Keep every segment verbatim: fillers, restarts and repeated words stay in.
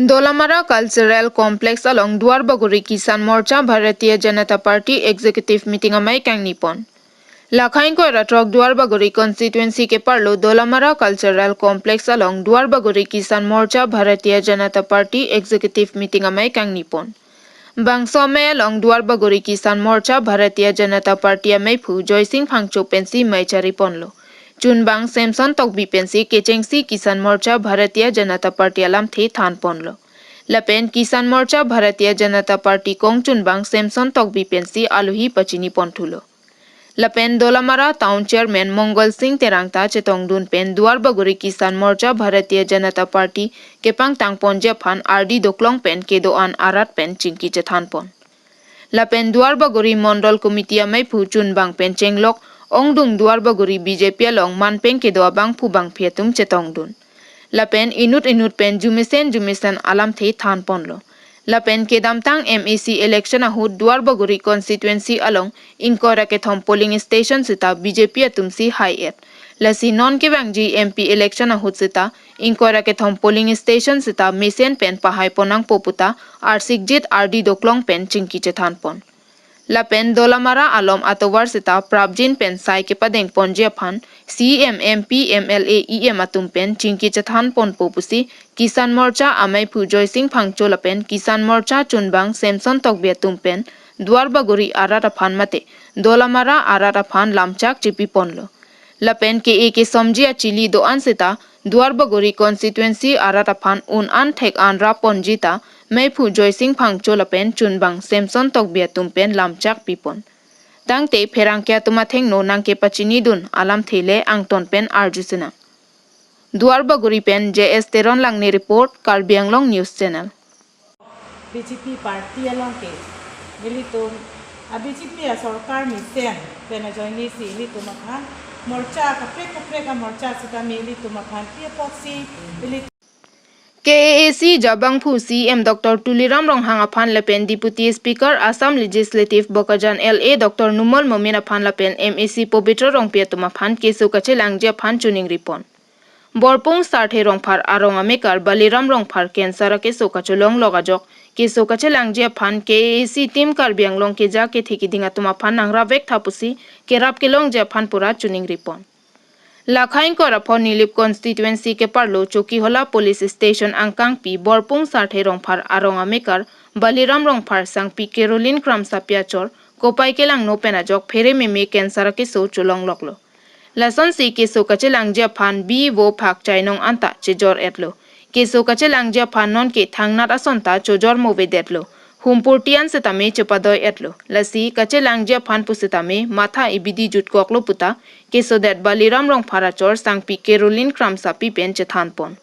Dolamara Cultural Complex along Duar Bagori Kisan Morcha Bharatiya Janata Party Executive Meeting amei kangni pon. Lakhai ingkoi ra throk Duar Bagori constituency keparlo Dolamara Cultural Complex along Duar Bagori Kisan Morcha Bharatiya Janata Party Executive Meeting amei kangni pon. Bangso amei along Duar Bagori Kisan Morcha Bharatiya Janata Party ameiphu Joysing Phangcho pensi mei chari ponlo. Chunbang Samson Tokbi pensi kechengsi Kisan Morcha Bharatiya Janata Party alamthe than ponlo. Lapen Kisan Morcha Bharatiya Janata Party kongchunbang Samson Tokbi pensi alohi pachini ponthulo. Lapen Dolamara Town Chairman Mongol Singh Terang ta chetongdun pen Duar Bagori Kisan Morcha Bharatiya Janata Party kepangtang ponji aphan ardi doklong pen kedo-an arat pen chingki chethan pon. Lapen Duar Bagori Mondol Committee ameiphu chunbang pen chenglok ongdung Duar Bagori B J P along manpeng kedo abangphu bangphi atum chetongdun. Lapen inut inut pen jumesen jumesen alamthe than ponlo. Lapen kedamtang M A C election ahut Duar Bagori constituency along ingkoi ra kethom polling station sita B J P atumsi hai-et. Lasi non kevangji M P election ahut sita ingkoi ra kethom polling station sita mesen pen pahai pon nangpo puta arsikjit ardi doklong pen chingki chethan pon. Lapen Dolamara alom atovar sita prapjin pen sai kepadeng ponji aphan C E M, M P, M L A, E M atum pen chingki chethan ponpo pusi Kisan Morcha ameiphu Joysing Phangcho lapen Kisan Morcha chunbang Samson Tokbi atum pen Duar Bagori arat aphan mate Dolamara arat aphan lamchak chipi ponlo. Lapen ke-e kesomji achili do-an sita Duar Bagori constituency arat aphan un-an thek-an rap ponji ta meiphu Joysing Phangcho lapen chunbang Samson Tokbi atum pen lamchak pipon. Tangte pherangke atum athengno nangkepachinidun alamthe le angton pen arju sinang. Duar Bagori pen J S Teron Langne report, Karbi Anglong News Channel. B J P party along ke ilitum a B J P a sorkar mesen pen ajoinesi ilitum aphan morcha kaprek kaprek a morcha sitame ilitum aphan pi apotsi ili K A A C jabangphu C E M Doctor Tuliram Ronghang aphan lapen Deputy Speaker Assam Legislative Bokajan L A Doctor Numal Momin aphan lapen M A C Pobitro Rongpi atum aphan keso kachelangji aphan choningri pon. Borpung Sarthe Rongphar arong amekar Baliram Rongphar cancer akeso kacholong lok ajok keso kachelangji aphan K A A C team Karbi Anglong keja kethe keding atum aphan nangrap vek tha pusi kerap kelongji aphan pura choningri pon. Lakhai ingkoi ra pho Nilip constituency keparlo Chokihola Police Station angkangpi Borpung Sarthe Rongphar arong amekar Baliram Rongphar sangpi Caroline Kramsapi achor kopai kelangno pen ajok phere meme cancer akeso cholong loklo. Lasonsi keso kachelangji aphan bi vo phak chainong anta chejor-etlo. Keso kachelangji aphan nonke thangnat ason ta chojor movedetlo. Humpurti an sitame chepadoi-etlo. Lasi kachelangji aphan pusitame matha ibidi jutkoklo puta kesodet Baliram Rongphar achor sangpi Caroline Kramsapi pen chethan pon.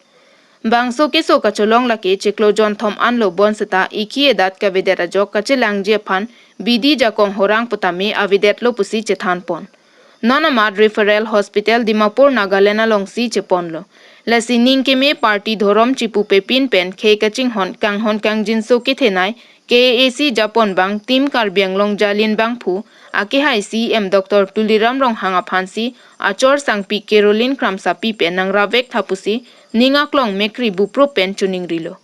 Bangso keso kacholong lake chiklo jonthom anlo bonseta ikhi edat kavedet ajok kachelangji aphan bidi jakong horang putame avedetlo pusi chethan pon. Non amat referral hospital Dimapur Nagaland alongsi cheponlo. Lasi ning keme party dhorom chipupe pin pen khei kachinghon kanghon kangjinso kethenei K A A C japonbang team Karbi Anglong jalin bangphu akehai C E M Doctor Tuliram Ronghang aphansi achor sangpi Caroline Kramsapi pen nangrap vek tha pusi ning aklong mekri buprup pen choningrilo.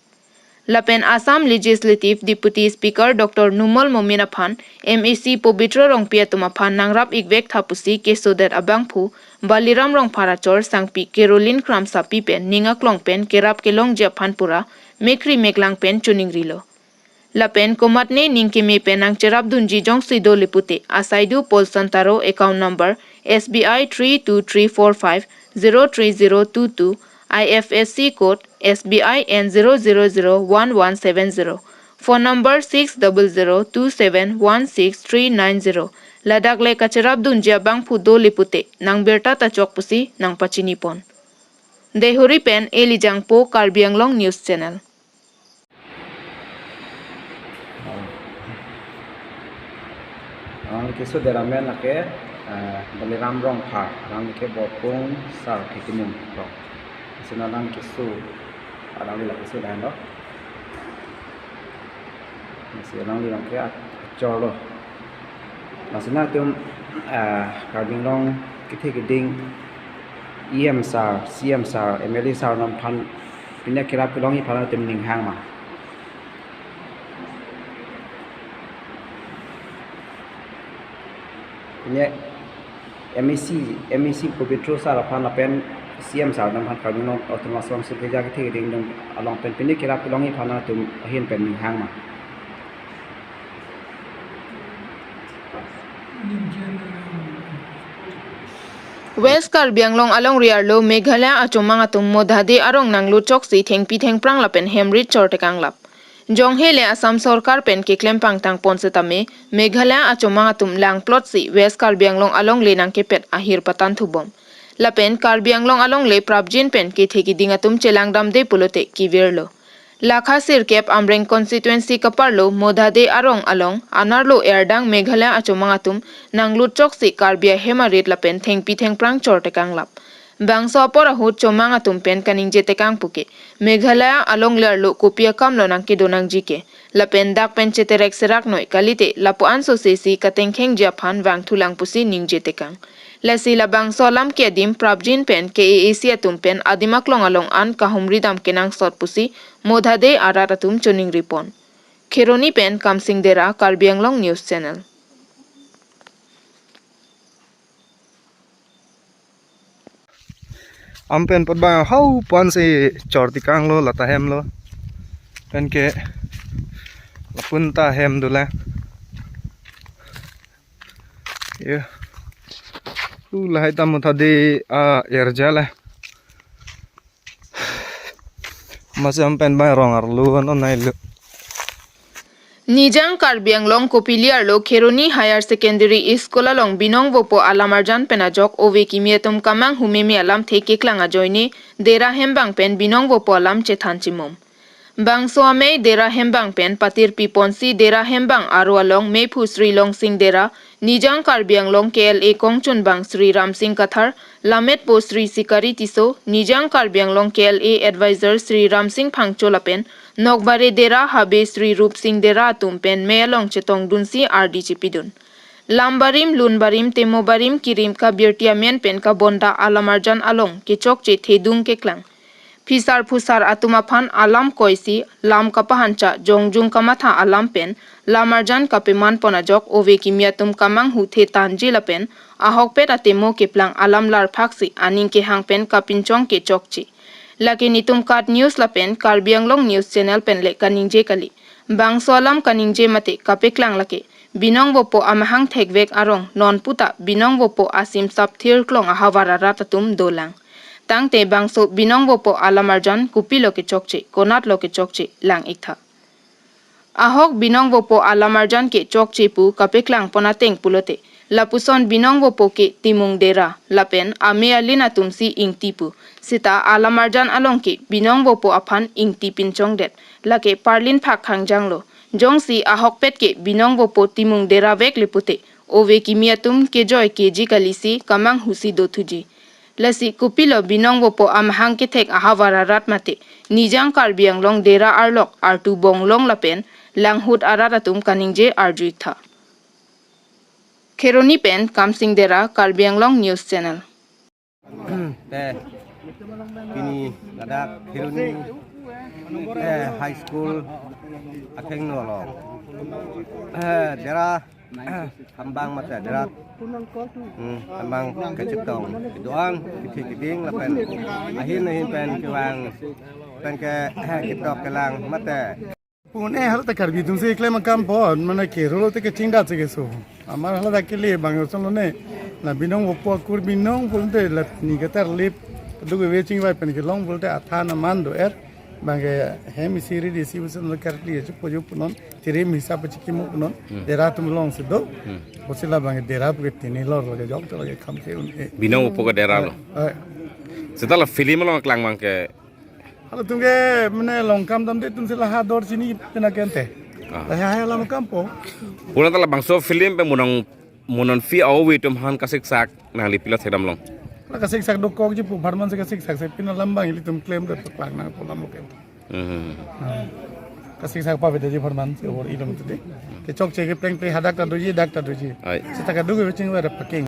Lapen Assam Legislative Deputy Speaker Doctor Numal Momin aphan M A C Pobitro Rongpi atum aphan nangrap ikvek tha pusi kesodet abangphu Baliram Rongphar achor sangpi Caroline Kramsapi pen ning aklong pen kerap kelongji aphan pura mekri meklang pen choningrilo. Lapen komatne ning keme pen nangcherapdunji jongsi do le pute, asaidu Paulson Taro, account number S B I three two three four five zero three zero two two, I F S C code S B I N zero zero zero one one seven zero, phone number six double zero two seven one six three nine zero. Ladak le kacherapdunji abangphu do le pute nangbirta ta chok pusi nangpachini pon. Deihori pen Elijang Po, Karbi Anglong News Channel. Arang keso deramen lake, eh, Baliram Rongphar, arang ke Borpung Sarthe Timung rong. Sina arang keso, arang lila keso dan lo. Si arang lila ke achor lo. Masina atum, eh, Karbi Anglong kethe keding E M sir, C E M sir, M L A sir non aphan Pine kerap kelongji aphan atum ninghang ma? Pine M A C, M A C Pabitra sir aphan lapen C M sir atum aphan, Karbi Anglong Autonomous Council keja kethe keding atum along pen pine kerap kelongji aphan atum ahin pen ninghang ma? West Karbi Anglong alongri arlo Meghalaya achomang atum Modha Dey arong nanglut choksi thengpi thengphrang lapen hem rit chortekanglap. Jonghe le Assam sorkar pen keklem pangthang pon setame, Meghalaya achomang atum langplotsi West Karbi Anglong alongle nangkepet ahir patanthubom. Lapen Karbi Anglong alongle prapjin pen kethe keding atum chelangdamde pulote kevirlo. Lakha sirkep Amreng constituency kaparlo Modha Dey arong along anerlo erdang Meghalaya achomang atum nanglut choksi Karbi ahem arit lapen thengpi thengphrang chortekanglap. Bangso apor ahut chomang atum pen kaningje tekang puke, Meghalaya alongle arlo kopi akamlo nangkedo nangji ke, lapen dak pen cheterek serak noi kalite lapu-an sosesi katengkhengji aphan vangthulang pusi ningje tekang. Lasi labangso alam ke adim prapjin pen K A A C atum pen adim aklong along an kahumri dam kenangsot pusi Modha Dey arat atum choningripon. Kheroni pen Kamsing Dera, Karbi Anglong News Channel. Am pen pot bang hau pon si chortekanglo, lata hemlo. Pen ke lapun ta hem dolang. Yo. Hu lahai ta Modha Dey a-erja la. Masi am pen bang rong arlo non nailo. Nijang Karbi Anglong kopili arlo Kheroni Higher Secondary School along binong vopo alam arjan pen ajok ove kimi atum kamanghu meme alamthe keklang ajoine Dera hembang pen binong vopo alam chethan chimum. Bangso amei Dera hembang pen patirpi ponsi Dera hembang aro along mephu Sri Longsing Dera, Nijang Karbi Anglong K L A kongchunbang Sri Ramsing Kathar, lammetpo Sri Sikari Tisso, Nijang Karbi Anglong K L A advisor Sri Ramsing Phangcho lapen Nokbare Dera habe Sri Rupsing Dera atum pen mei along chetongdunsi ardi chepidun. Lam barim, lun barim, temo barim, kirim kabirti amen pen kabonda alam arjan along kechokche thedung keklang. Phisar phusar atum aphan alam koisi, lam kapahancha, jongjung kamatha alam pen lam arjan kapeman pon ajok ove kimi atum kamanghu the tanji lapen ahokpet atemo keplang alam larphaksi aning kehang pen kapinchong kechokche. Lake netum KAT News lapen Karbi Anglong News Channel pen le kaningje kali. Bangso alam kaningje mate kapeklang lake binong vopo amahang thekvek arong non puta binong vopo asim sap thirklong ahavar arat atum dolang. Tangte bangso binong vopo alam arjan kopilo kechokche, konatlo kechokche, lang-iktha. Ahok binong vopo alam arjan kechokche pu kapeklang pon ateng pulote, lapuson binong vopo ke Timung Dera lapen amei alin atumsi Ingti pu. Seta alam arjan along ke binong vopo aphan Ingti pinchongdet, lake parlin phak khangjanglo. Jongsi ahokpet ke binong vopo Timung Dera vek le pute, ove kimi atum kejoi keji kalisi kamanghusi dothuji. Lasi kopilo binong vopo amahang kethek ahavar arat mate Nijang Karbi Anglong Dera arlok artu bonglong lapen langhut arat atum kaningje arju-iktha. Kheroni pen Kamsing Dera, Karbi Anglong News Channel. Te pini ladak Kheroni, eh, High School akheng no along, eh, Dera, eh, hembang mate Dera, hmm, hembang kachetong kedo-an kethe keding lapen ahin ahin pen kevang pen ke, eh, ketok kelang mate. Pune hal ta Karbi atumsi klem akam pon, mane kerolo te kechingdat si keso. Amar hal ta kele bang son lone. La binong vopo akur binong pulote la ni katar lip. Duk ve chingvai pen kelong pulote athan aman do-er. Bang ke hem isi ri disi puson la karli achu pojo punon. Tiri misa pa chikimo punon. Hmm. Dera atum longsi do. Hmm. Pusi la bang Dera pu ke tini lor lage jok to lage kham ke un e. Binong vopo ke Dera lo. Eh. Seta la film along keklang bang ke Halatum ke mane longkam damde atumsi la ha dor chini pina kente. Ah. La ha ha lam kampo. Pura ta labangso film pen mo non, mo non phi a-ove atum aphan kasiksak nangli pilo thekdamlong. La kasiksak dokokji pu apharman si kasiksak si pina lam bang ilitum klem do paklang nangpo lam lo kente. Hmm. Ah. Kasiksak pavedaji apharman si over ilum tede. Kechokche kepleng ple hadak ta doji, dak ta doji. Ai. Seta kaduk keveching veda paking.